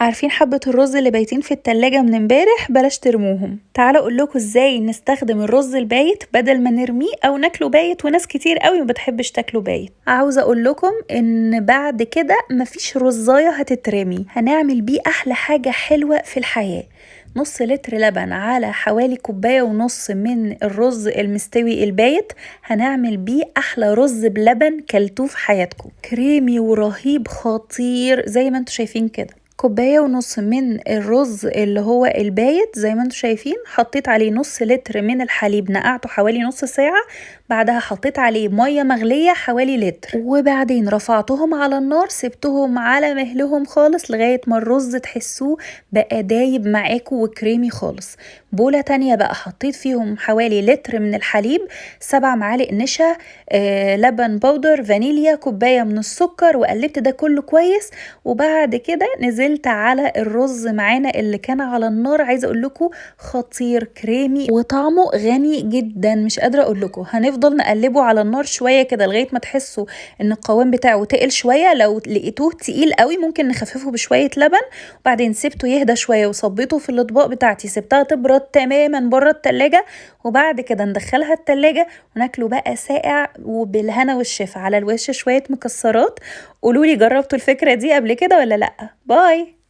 عارفين حبة الرز اللي بايتين في التلاجة من امبارح؟ بلاش ترموهم. تعالوا اقول لكم ازاي نستخدم الرز البايت بدل ما نرميه او ناكله بايت، وناس كتير قوي ما بتحبش تاكله بايت. عاوزة اقول لكم ان بعد كده مفيش رزاية هتترمي، هنعمل بيه احلى حاجة حلوة في الحياة. نص لتر لبن على حوالي كوباية ونص من الرز المستوي البايت، هنعمل بيه أحلى رز بلبن كلتوه في حياتكم، كريمي ورهيب خطير زي ما انتوا شايفين كده. كوباية ونص من الرز اللي هو البايت زي ما انتوا شايفين، حطيت عليه نص لتر من الحليب، نقعته حوالي نص ساعة، بعدها حطيت عليه مية مغلية حوالي لتر، وبعدين رفعتهم على النار، سبتهم على مهلهم خالص لغاية ما الرز تحسوه بقى دايب معاكم وكريمي خالص. بولة تانية بقى حطيت فيهم حوالي لتر من الحليب، 7 معالق نشا، لبن بودر، فانيليا، كوباية من السكر، وقلبت ده كله كويس. وبعد كده نزلت على الرز معانا اللي كان على النار. عايزة اقول لكم خطير، كريمي وطعمه غني جدا، مش قادرة اقول لكم. هنفضل نقلبه على النار شوية كده لغاية ما تحسوا ان القوام بتاعه تقل شوية. لو لقيتوه تقيل قوي ممكن نخففه بشوية لبن. وبعدين سبته يهدى شوية وصبيته في الاطباق بتاعتي، سبتها تبرد تماما بره التلاجة، وبعد كده ندخلها التلاجة وناكله بقى ساقع وبالهنا والشفا. على الوش شوية مكسرات. قولولي جربتوا الفكرة دي قبل كده ولا لأ؟ باي.